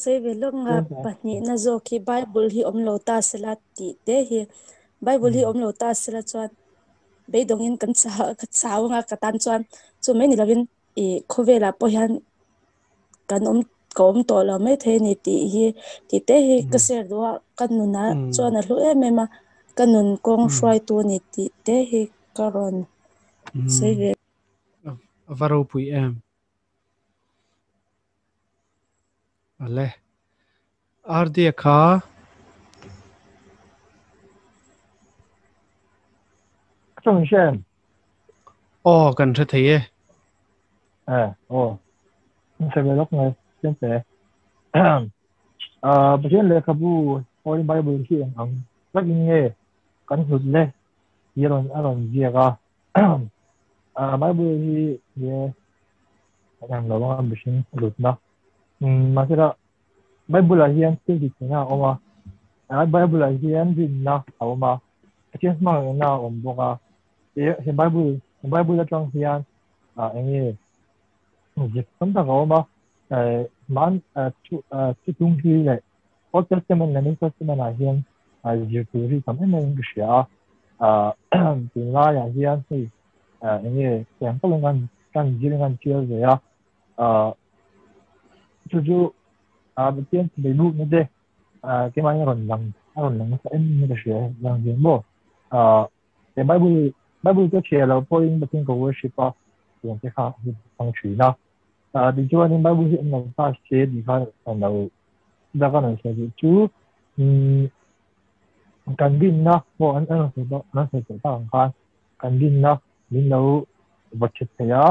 Sawi ve lawk nga pahnihna zawk hi Bible hi awm lo ta sela tih te hi. Bible hi awm lo ta sela chuan beidongin kan sa, ka sa anga ka tan chuan chu mai ni lovin, i, khawvela pawh hian kan awm, ka awm tawh lo mai thei ni tih hi, tih te hi ka share duh a, ka nuna chuan a hlu em em a, ka nun kawng hruaitu ni tih te hi ka rawn sawi ve. A, a va ropui em. A le. Ardia kha. Ka ṭawng shem. Aw, kan hre thei e. Eh, aw. Kan hre ve lawk ngai, shem te. Ah, Pathian lehkhabu, Holy Bible hi eng ang takin nge kan hlut le, hi a rawn, a rawn ziak a. Ah, Bible hi, ye, eng lo ang mihring hlutna. Hmm, mahse la, Bible-ah hian thil dik nena a awm a. A, Bible-ah hian rinna a awm a. Pathian hmangaihna a awm bawk a. He, he Bible, he Bible aṭang hian, a, eng nge, zir tam tak a awm a. Eh, man, eh, thu, eh, thutlung hi leh Old Testament leh New Testament-ah hian, eh, zir tur hi tam em em ka hria a. Ah, tunlaiah hian hei, eh, eng nge, tiang tak kan, kan zir kan chiar ve a. Ah, chu chu, ah, Pathian lei bukna te, ah, keimah hian a rawn lang, a rawn lang nasa em em ka hria, lang ve maw? Ah, he Bible, Bible ka hria lo pawhin Pathian ka worship a, tiang te kha hi hmang ṭhin a. Ah, tichuan in Bible hi an lo pass che tih kha an lo, dak an lo sawi chu, um, kan rinna pawh an, an lo sawi tawh, an lo sawi tawh tak ang khan, kan rinna min lo va chhe thei a.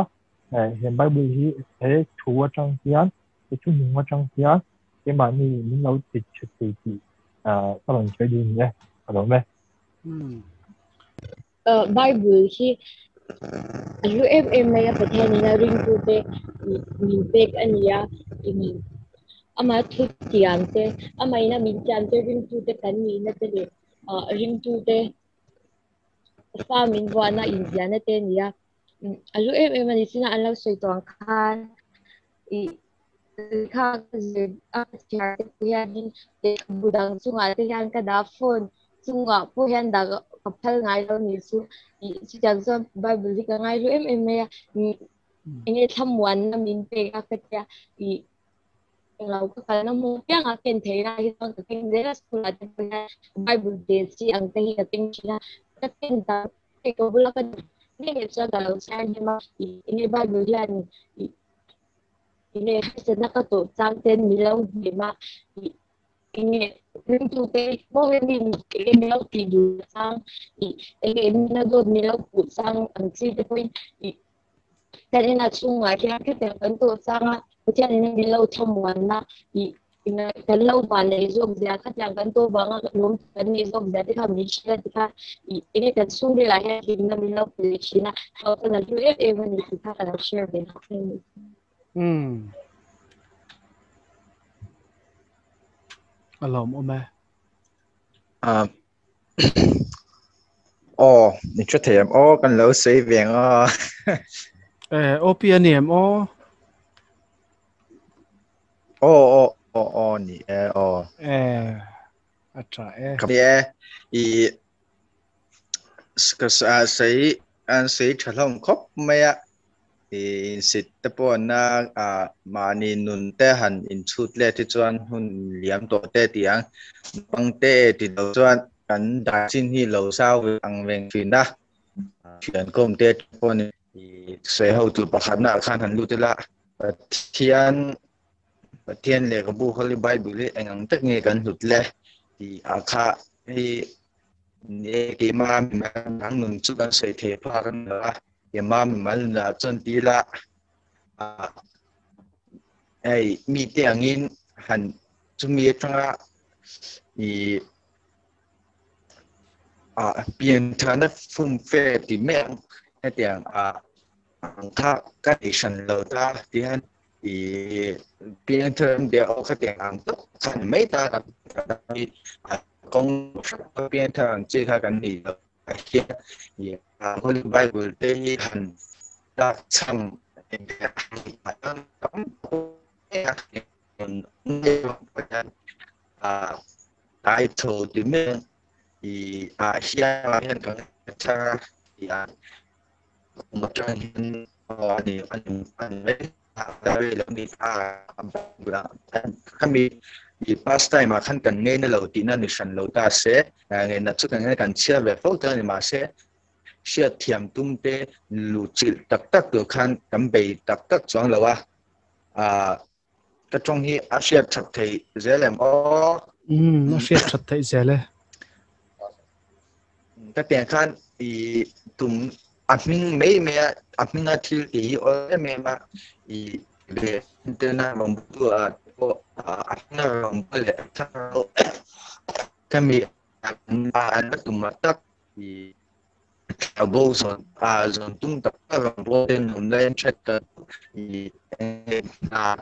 Eh, he Bible hi, he thu aṭang hian, he thuhnung aṭang hian, keimahni min lo ti chhe thei tih, ah, ka rawn sawi duh ni e, ka lawm e. Hmm. Eh, Bible hi a hlu em em mai a, Pathianin a ringtute min pek a ni a, i, ama thutiam te, ama in a min tiam te, ringtute kan nihna te leh, ah, ringtute, fa min vuahna inziahna te a ni a. Mm, a hlu em em a ni china an lo sawi tawh ang khan, i, kha ka zir a ka chhiar te pawh hian in, lehkhabu dang chungah te hian ka dah, phone chungah pawh hian dah ka phal ngai lo ni chu, i, chutiang chuan Bible hi ka ngai hlu em em mai a, i, eng nge thlamuanna min pek a ka tia, i, englo ka kalna hmun pianga ken theihna hi chuan ka keng zel a, school-ah te pawh hian Bible te chi ang te hi ka keng ṭhin a, ka ken ta, hei ka bula ka ni ngei chuan ka lo chhiar hnem a, i, enge Bible hian, i, enge hriselna ka tawh chang ten min lo hnem a, i, enge ringtute maw, enge min lo tih duh chang, i, enge min a dawt min lo puh chang ang chi te pawhin, i, kan ina chhungah hian khatiang kan tawh chang a, Pathianin min lo thlamuanna, i, i, kan lo vannei zawk zia, khatiang kan tawh vanga lawm kan nei zawk zia te kha min hria ti kha, i, enge kan chhung velah hian hlimna min lo pe leh ṭhin a, hau kan a hlu em em a ni ti kha kan lo share ve na. Hmm. A lawmawm e. Ah, aw, ni ṭha thei em? Aw, kan lo sawi ve ang a. Eh, aw, pi a ni em aw? Aw, aw, aw, aw, ni e, aw. Eh, a ṭha e. Ka ni e, i, s-, ka s-, a, sawi, an sawi ṭha hlawm khawp mai a. I, insit te pawh na, a, mahni nun te han inchhut let hi chuan hun liam tawh te ti ang. Pang te ti lo chuan kan dai chin hi lo sau ang veng ṭhin a. A, thian kawm te pawh ni, i, sawi ho tur pakhatna khan han lut ila. Pathian, Pathian lehkhabu Holy Bible hi eng ang tak nge kan hlut le ti a kha, i, ni e, keima mimal nang nun chu kan sawi thei phak a ni lo a, keima mimal nunah chuan ti ila, a, ei, mite angin han chumi aṭanga, i, a, piangthar na fum fe ti mai ang, hetiang, a, ang kha ka ti hran lo ta, ti hian, i, piangthar an bia aw khatiang ang tak khan mai ta ka, a, kawng piangthar ang chi kha kan ni lo a hian, i, a, Holy Bible te hi han tak chham, a, tam tak mai a, a, tai tho ti mai, i, a, hian, a, hian kan chang a, ti a. Kum aṭang hin, aw, ani, ani, ani, a, a, a, a, a, a, kami, i pastime-a khan kan ngeina lo tina ni hran lo ta se, a, ngeina chu kan ngai kan chhiar ve fo ta ni ma se, hriat thiam tum te luchilh tak tak tur khan kan bei tak tak chuang lo a. A, ka ṭawng hi a hriat ṭhat thei zel em aw? Mm, a hriat ṭhat thei zel e. Ka tieng khan i tum a hming mei mei a, a hminga thil ti hi awl em em a, i ve te na rawng bu a, a, a hminga rawng bu le a thang ro. Kami a, a, a tum a tak i a bo zon, a, zon tum tak tak a bo te nun le check ka i, e, na,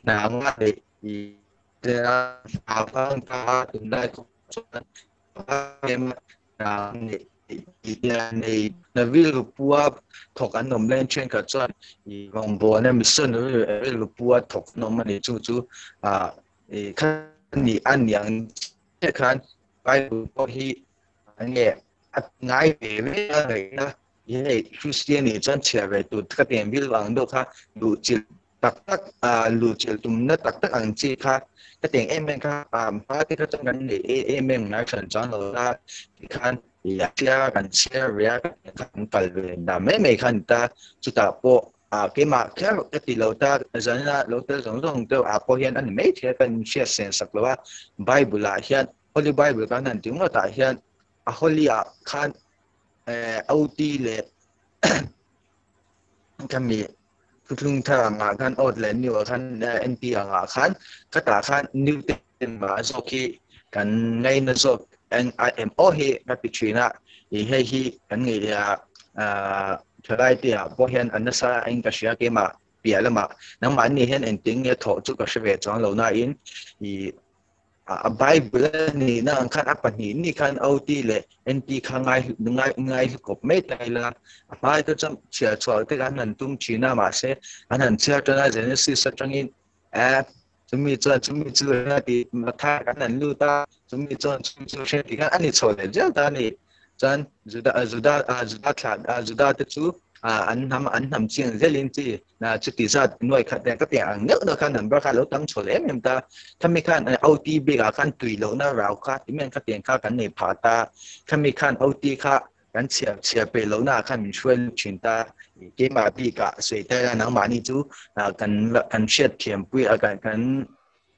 na nga le i, te a, a fang ka tum lai ko chuan, a, em, na, ni, i, i, na, nei, na vil pua thawk an awm len chen ka chuan, i, rawngbawlna mission vil pua thawk an awm a ni chu chu, a, i, kha ni a ni ang che khan, Bible pawh hi, a nge, a ngai ve ve a ngaihna, i hei Christian ni chuan chhiar ve tur ka tieng bil vang deuh kha, luchilh tak tak, a, luchilh tumna tak tak ang chi kha, ka tieng em em kha, a, hma te kha chuan kan nei e, em em ngai hran chuang lo la, ti khan, i, a tia kan chhiar ve a, ka tieng kha kan kal ve dam mai mai khan ta, chutah pawh, a, keimah kher ka ti lo ta, zanina lo tel zawng zawng deuh a pawh hian a ni mai thei a, kan hriat sen sak lo a, Bible-ah hian, Holy Bible kan han ti ngawtah hian, a Holy-ah khan, eh, O T leh kami Thuthlung Thar anga khan, Old leh New-a khan, eh, N T anga khan, khatah khan New Testament-a zawk hi kan ngaina zawk ang a em aw hi ka ti ṭhin a, i hei hi kan ngaih a, ah, thalai te ah pawh hian a nasa ang ka hria, keimah piah lamah nangmahni hian engtin nge thawh chu ka hre ve chuang lo na in, i, a, a Bible a nihna ang khan a pahnih ni khan O T leh N T kha ngai, ngai, ngai hlu kawp mai ta ila. A hmai te chuan chhiar chhuak te kan han tum ṭhin a, mahse, an han chhiar ṭan a, Genesis aṭangin, eh, chumi chuan, chumi chu hre ti, Mathai kan han lut a, chumi chuan, chumi chu hre ti khan a ni chho leh zel ta a ni. Chuan Juda, a, Juda, a, Juda thla, a, Juda te chu, a, an hnam, an hnam chiang zelin chi, a, chuti zat nuai khat te ka tiang ang neuh neuh khan number kha lo tam chho leh em em ta. Khami khan, a, O T bik a khan tui lohna rau kha, ti men ka tiang kha kan nei pha ta. Khami khan O T kha kan chhiar, chhiar peih lohna khan min hruai lut ṭhin ta. Keimah bik a sawi ta ila nangmahni chu, a, kan, kan hriat thiampui, a, kan, kan,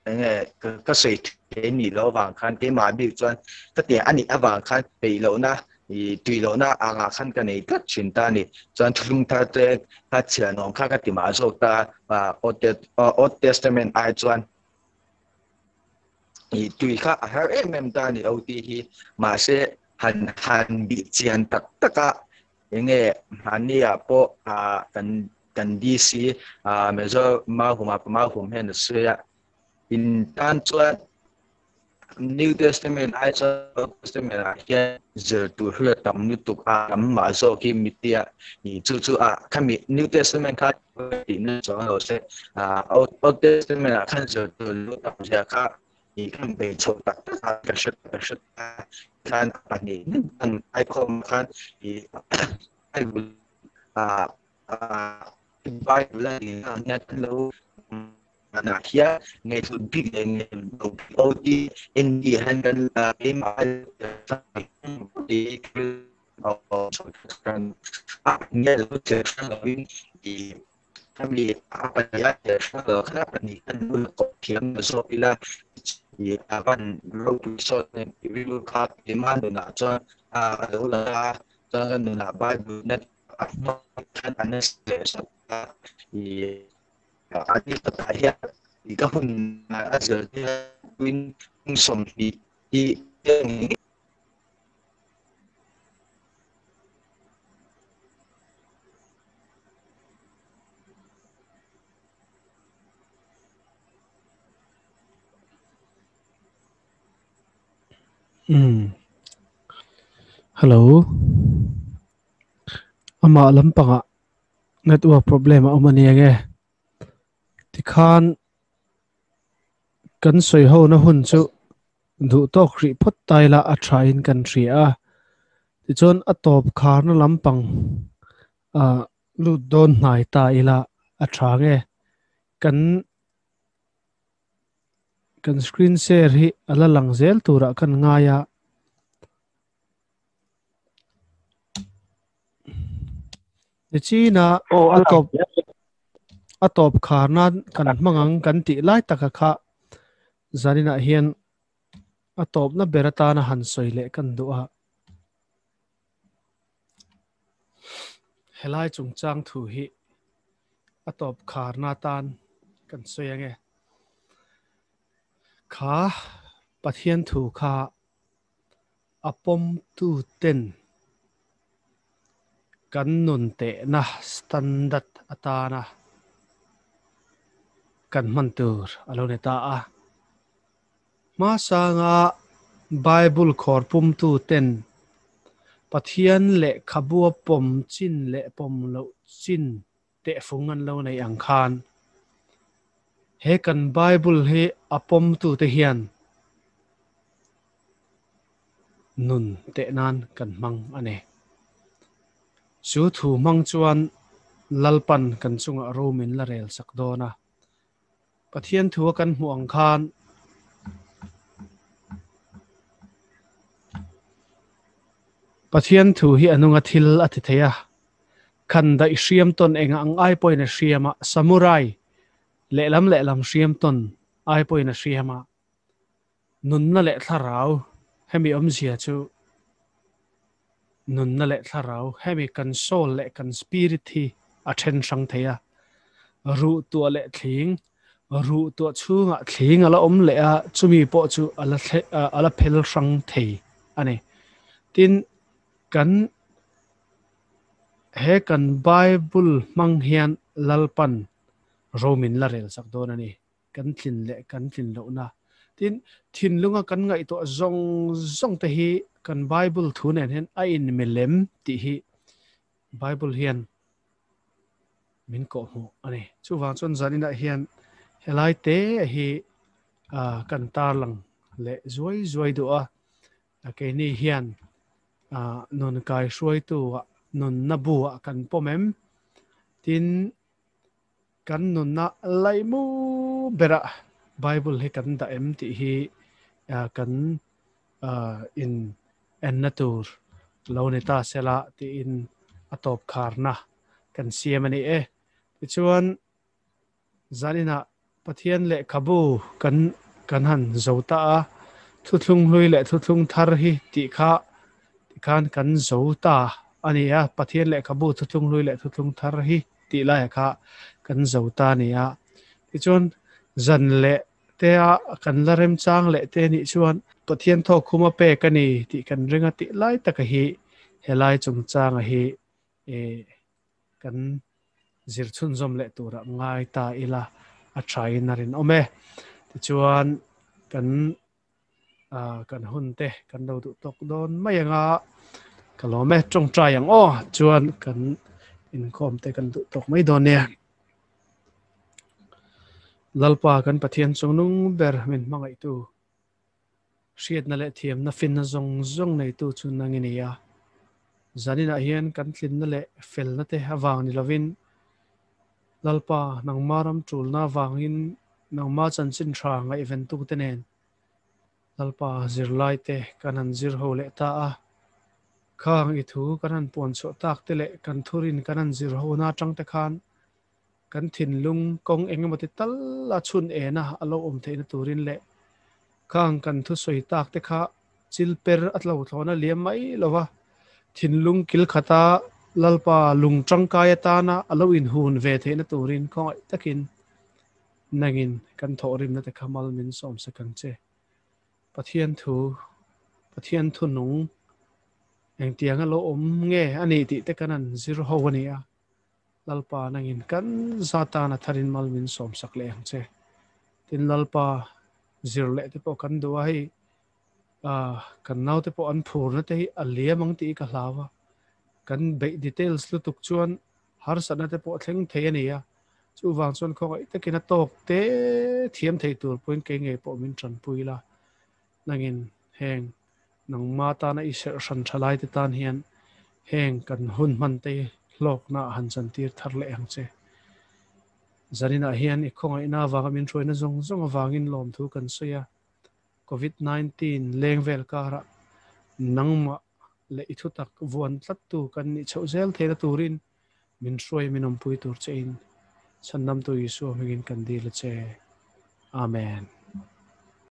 eng nge ka, ka sawi thei ni lo vang khan keimah bik chuan ka ti a nih avang khan peih lohna, i, tui lohna anga khan ka nei tlat ṭhin ta a ni. Chuan Thuthlung Thar te kha chhiar nuam kha ka ti mah zawk ta, a, Old Te-, a, Old Testament ai chuan, i, tui kha a har em em ta a ni O T hi, mahse han, han bih chian tak tak a, eng nge hmani ah pawh, a, kan, kan D C, a, Major Mauhum a, Pa Mauhum hian a sawi a, in tan chuan New Testament ai chuan Old Testament ah hian zir tur hi a tam lutuk a, tam mah zawk hi mi tia, i, chu chu a, khami New Testament kha tihna chuang lo se, a, Old, Old Testament ah khan zir tur lo tam zia kha, i, khan bei chho tak tak a ka hre, ka hre a, khan a pahnih nen tan ai khawm khan, i, Bible, a, a, Bible a ni ang hian kan lo, ana hian ngaihlut bik leh ngaihlut lo bik O T N D han kan, a, keimah a, a, nge lo che hrang lo in, i, kami a pahnih a che hrang lo khan a pahnih kan lo kawp thiam zawk ila, i, a van ropui sawt nen i rilru kha keima nunah chuan, a, a lo lang a, chuan kan nunah Bible na a hnuai khan a na se sawt a, i, a, a ni khatah hian i ka hun a zir te tuin hmun sawmhnih hi, Mm. Hello. Amah lampangah network problem a awm a nia nge. Tikhan kan sawihona hun chu duh tawk hrih phawt ta ila a ṭhain kan hria a. Chuan a tawp kharna lampang, a, lut dawn hnai ta ila a ṭha nge. Kan, kan screen share hi a la lang zel tura kan ngai a. Nichina a tawp, a tawp kharna kan hmang ang kan tih lai taka kha, zaninah hian a tawpna ber atana han sawi leh kan duh a. Helai chungchang thu hi a tawp kharna tan kan sawi ange. Kha Pathian thu kha a pawmtu ten kan nun tehna standard atana kan hman tur a lo ni ta a. Hma sanga Bible khawr pumtu ten Pathian lehkhabua pawm chin leh pawm loh chin tehfung an lo nei ang khan, he kan Bible hi a pawmtu te hian nun teh nan kan hmang a ni. Chu thu hmang chuan Lalpan kan chungah ro min la rel sak dawn a. Pathian thu a kan hmuh ang khan, Pathian thu hi a nunga thil a ti thei a. Khandaih hriam tawn enga ang ai pawhin a hriam a, samurai lehlam lehlam hriam tawn ai pawhin a hriam a. Nunna leh thlarau hemi awmzia chu, nunna leh thlarau hemi kan soul leh kan spirit hi a ṭhen hrang thei a. Ruhtuah leh thling, ruhtuah chhungah thling a la awm leh a, chumi pawh chu a la thle-, a, a la phel hrang thei a ni. Tin, kan, he kan Bible hmang hian Lalpan ro min la rel sak dawn a ni. Kan tlin leh kan tlin lohna. Tin, thinlunga kan ngaihtuah zawng zawng te hi kan Bible thu nen hian a inmilem tih hi Bible hian min kawhhmuh a ni. Chuvang chuan zaninah hian helai te hi, a, kan tarlang leh zuai zuai duh a. A, keini hian, a, nun kai hruaitu ah, nunna bu ah kan pawm em? Tin, kan nunna laimu berah Bible hi kan dah em tih hi, a, kan, a, inenna tur lo ni ta sela tiin a tawp kharna kan siam a ni e. Tichuan, zaninah Pathian lehkhabu kan, kan han zo ta a, Thuthlung Hlui leh Thuthlung Thar hi tih kha, tikhan kan zo ta a ni a, Pathian lehkhabu Thuthlung Hlui leh Thuthlung Thar hi tih laia kha kan zo ta a ni a. Tichuan, zan leh te a kan la remchang leh te nih chuan Pathian thawkkhuma pek a ni tih kan ring a, tih lai taka hi helai chungchanga hi, e, kan zir chhunzawm leh tura ngai ta ila a ṭhain a rinawm e. Tichuan kan, a, kan hun te kan lo duh tawk dawn mai anga, ka lawm e, ṭawngṭai ang aw, chuan kan inkhawm te kan duh tawk mai dawn nia. Lalpa kan Pathian chungnung ber min hmangaihtu, hriatna leh thiamna finna zawng zawng neitu chu nang i ni a. Zaninah hian kan tlinna leh felna te avang ni lovin, Lalpa, nangma ram ṭulna avangin nangma chanchin ṭha ngaihventu te nen Lalpa, zirlai te kan han zir ho leh ta a. Khang i thu kan han puan chhuah tak te leh kan thurin kan han zir hona aṭang te khan kan thinlung kawng engemaw ti tal a chhun ena a lo awm theihna turin leh khang kan thusawi tak te kha chilper a tlo thlawna liam mai lova, thinlung kil khata Lalpa lung ṭangkai atana a lo inhun ve theihna turin khawngaih takin nangin kan thawhrimna te kha mal min sawm sak ang che. Pathian thu, Pathian thunung engtianga lo awm nge a ni tih te kan han zir ho a ni a. Lalpa, nangin kan za tana tharin mal min sawm sak leh ang che. Tin, Lalpa, zir leh te pawh kan duh a, hei, a, kan naute pawh an phurna te hi a liam ang tih ka hlau a. Kan beih details lutuk chuan harsatna te pawh thleng thei a ni a. Chuvang chuan khawngaih takin a tawk te thiam thei tur pawhin kei ngei pawh min ṭanpui ila. Nangin heng nangma tana i serhran ṭha lai te tan hian heng kan hun hman te hlawkna han chantir thar leh ang che. Zaninah hian i khawngaihna avanga min hruaina zawng zawng avangin lawmthu kan sawi a. Covid nineteen leng vel karah nangmah leh i thutak vuan tlattu kan nih chhoh zel theihna turin min hruai, min awmpui tur chein Chhandamtu Isua hmingin kan dil a che. Amen.